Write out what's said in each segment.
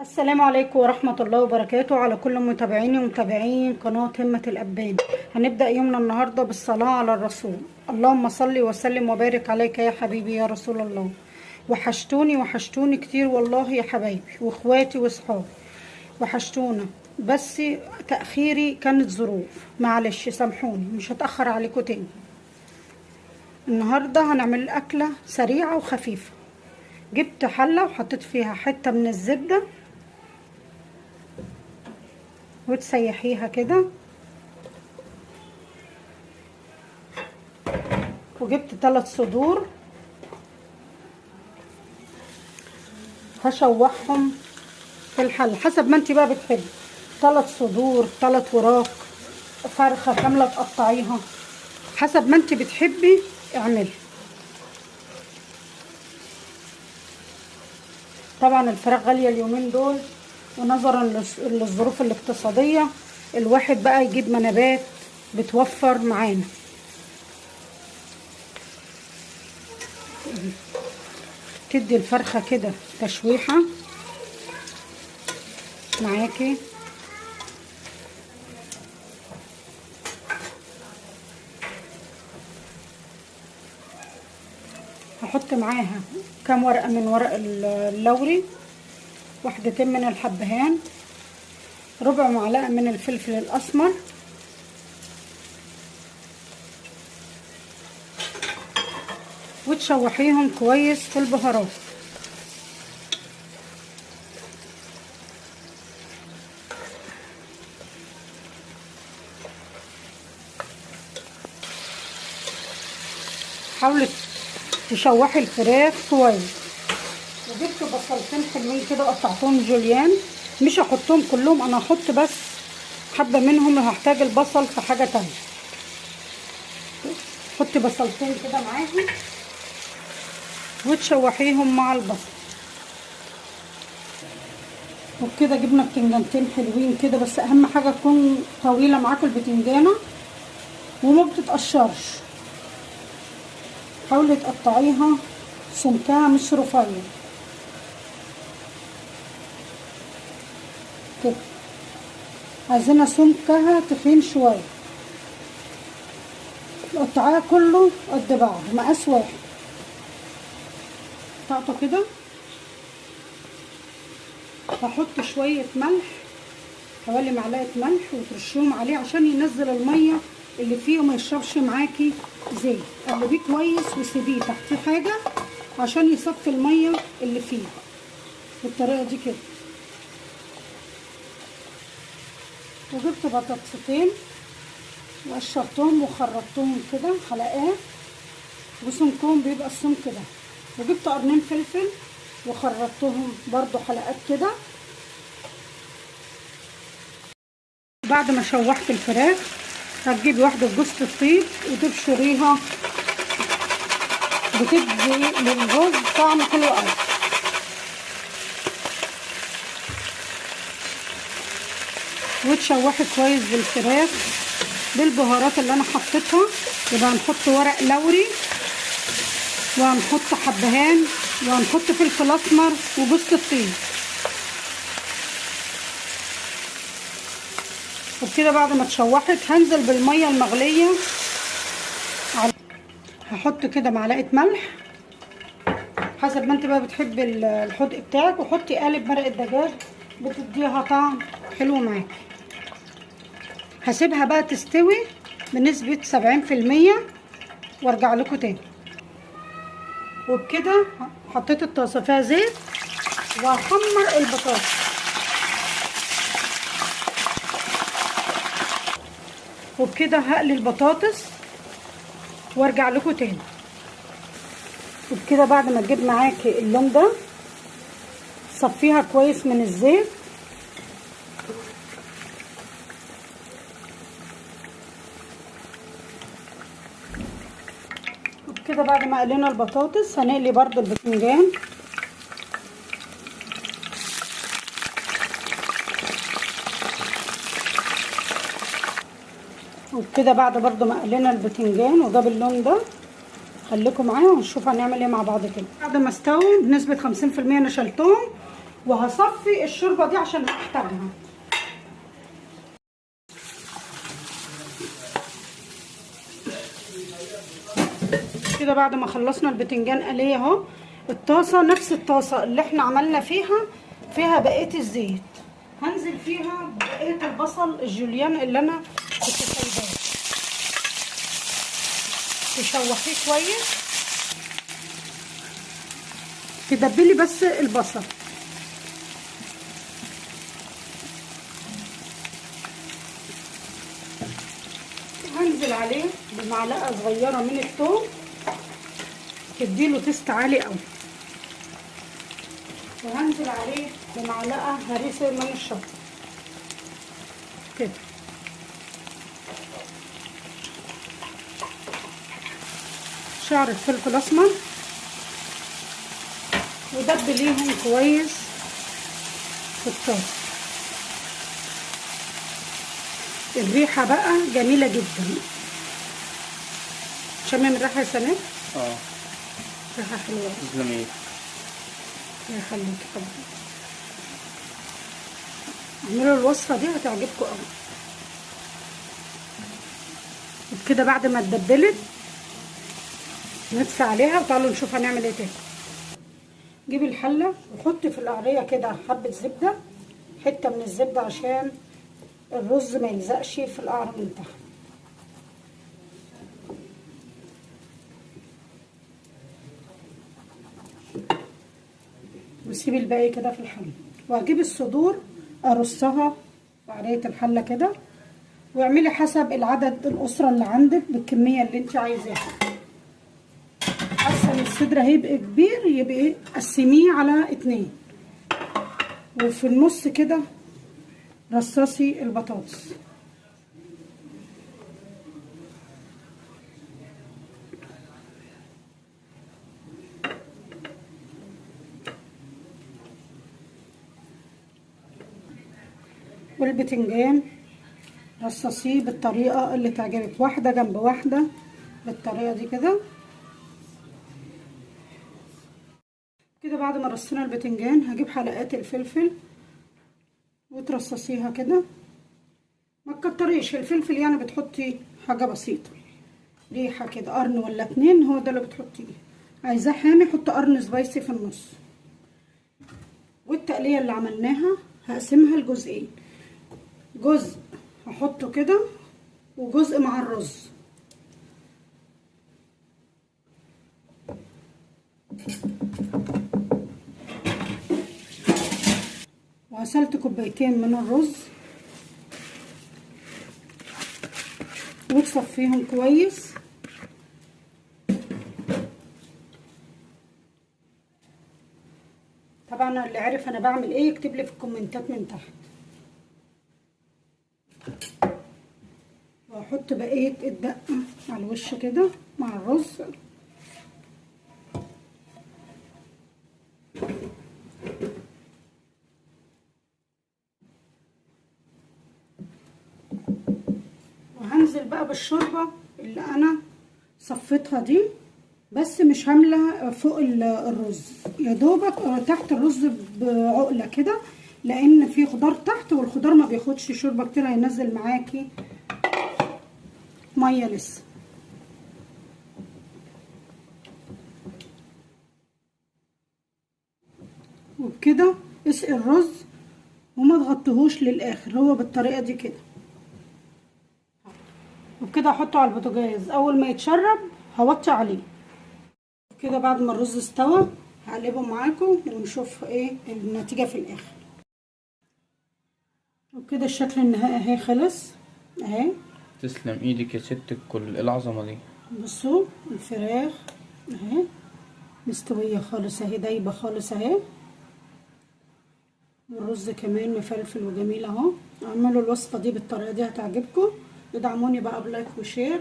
السلام عليكم ورحمة الله وبركاته على كل متابعيني ومتابعين قناة همة الأبان. هنبدأ يومنا النهاردة بالصلاة على الرسول. اللهم صل وسلم وبارك عليك يا حبيبي يا رسول الله. وحشتوني وحشتوني كتير والله يا حبايبي واخواتي واصحابي، وحشتونا، بس تأخيري كانت ظروف، معلش سامحوني، مش هتأخر عليكم تاني. النهاردة هنعمل أكلة سريعة وخفيفة. جبت حلة وحطيت فيها حتة من الزبدة وتسيحيها كده، وجبت 3 صدور هشوحهم في الحلة حسب ما انت بقى بتحبي. 3 صدور، 3 وراك، فرخة كاملة تقطعيها حسب ما انت بتحبي اعملي. طبعا الفراخ غالية اليومين دول، ونظرا للظروف الاقتصادية الواحد بقى يجيب منابات بتوفر معانا. تدي الفرخة كده تشويحة معاكي. هحط معاها كام ورقة من ورق اللوري، واحدتين من الحبهان، ربع معلقة من الفلفل الأسمر، وتشوحيهم كويس في البهارات. حاولي تشوحي الفراخ كويس. وجبت بصلتين حلوين كده قطعتهم جوليان، مش هحطهم كلهم، انا هحط بس حبة منهم، هحتاج البصل في حاجة تانية. حطي بصلتين كده معاهم وتشوحيهم مع البصل. وبكده جبنا بتنجانتين حلوين كده، بس اهم حاجة تكون طويلة معاكم البتنجانة وما بتتقشرش. حاولي تقطعيها سمكها مش رفيع كده، عايزينها سمكها تخين شوية. تقطعيها كله قد بعض مقاس واحد. قطعته كده. هحط شوية ملح، حوالي معلقة ملح، وترشيهم عليه عشان ينزل المية اللي فيه وما يشربش معاكي زيت. قلبية كويس وسيبيه تحتيه حاجة عشان يصفي المية اللي فيه بالطريقة دي كده. وجبت بطاطستين وقشرتهم وخرطتهم كده حلقات، وسمكهم بيبقى السمك ده. وجبت قرنين فلفل وخرطتهم برضو حلقات كده. بعد ما شوحت الفراخ هتجيبي واحدة جوزة الطيب وتبشريها، بتدي للجوز طعم حلو قوي. وتشوحي كويس بالفراخ بالبهارات اللي انا حطيتها. يبقى هنحط ورق لوري، وهنحط حبهان، وهنحط فلفل اسمر وجوز الطيب. وبكده بعد ما اتشوحت هنزل بالمية المغليه. هحط كده معلقه ملح حسب ما انت بقى بتحبي الحدق بتاعك، وحطي قالب مرقه دجاج بتديها طعم حلو معاكي. هسيبها بقى تستوي بنسبة 70% وارجع لكم تاني. وبكده حطيت الطاسه فيها زيت وهحمر البطاطس. وبكده هقلي البطاطس وارجع لكم تاني. وبكده بعد ما تجيب معاكي اللون ده صفيها كويس من الزيت. وبكده بعد ما قلينا البطاطس هنقلي برضو الباذنجان. وبكده بعد برضو ما قلينا الباذنجان وجاب اللون ده، خليكم معايا ونشوف هنعمل ايه مع بعض كده. بعد ما استووا بنسبة 50% انا شلتهم، وهصفي الشوربة دي عشان هحتاجها. كده بعد ما خلصنا البتنجان قليه اهو، الطاسه نفس الطاسه اللي احنا عملنا فيها بقية الزيت، هنزل فيها بقية البصل الجوليان اللي انا كنت سايباه. تشوحيه كويس، تدبلي بس البصل. هنزل عليه بمعلقه صغيرة من الثوم، تديله taste عالي قوي. وهنزل عليه بمعلقه هريسه من الشطه كده. شعرة فلفل اسمر، ودبليهم كويس في الطاسه. الريحة بقى جميلة جدا. شمم الريحة يا سناء؟ اه ريحه حلوة. تسلمي. الله يخليك. طبعا اعملوا الوصفة دي هتعجبكم قوي. وبكده بعد ما اتدبلت نطفي عليها، وتعالوا نشوف هنعمل ايه تاني. جيبي الحلة وحطي في القعريه كده حبه زبدة، حتة من الزبدة عشان الرز ما يلزقش في القعر من تحت. وسيبي الباقي كده في الحلة. وهجيب الصدور ارصها في قعريه الحلة كده، واعملي حسب العدد الاسرة اللي عندك بالكمية اللي انت عايزاها. حاسه ان الصدر هيبقى كبير، يبقى ايه، قسميه على 2، وفي النص كده رصصي البطاطس. والبتنجان رصصيه بالطريقة اللي تعجبك، واحدة جنب واحدة بالطريقة دي كده. كده بعد ما رصينا البتنجان هجيب حلقات الفلفل وترصصيها كده. ما تكتريش الفلفل، يعني بتحطي حاجة بسيطة، ريحه كده قرن ولا 2، هو ده اللي بتحطيه. عايزاه حامي حطي قرن سبايسي في النص. والتقليه اللي عملناها هقسمها لجزئين، جزء هحطه كده وجزء مع الرز. وغسلت كوبايتين من الرز وتصفيهم كويس. طبعا اللي عرف انا بعمل ايه يكتب لي في الكومنتات من تحت. واحط بقية الدقة على الوش كده مع الرز. وهنزل بقى بالشوربة اللي انا صفيتها دي، بس مش هامله فوق الرز، يا دوبك تحت الرز بعقله كده، لان في خضار تحت والخضار ما بياخدش شوربة كتير، هينزل معاكي مية لسه. وبكده اسقي الرز وما تغطيهوش للاخر، هو بالطريقة دي كده. وبكده احطه على البوتاجاز، اول ما يتشرب هوطي عليه كده. بعد ما الرز استوى هقلبه معاكم ونشوف ايه النتيجة في الاخر. وبكده الشكل النهائي اهي خلص اهي. تسلم ايدك يا ست الكل، العظمة دي. بصوا الفراخ اهي مستوية خالص اهي، دايبه خالص اهي، والرز كمان مفلفل وجميل اهو. اعملوا الوصفة دي بالطريقة دي هتعجبكم. ادعموني بقى ب like و share،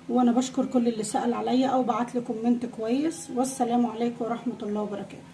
وانا بشكر كل اللي سأل عليا او بعت لي comment كويس. والسلام عليكم ورحمة الله وبركاته.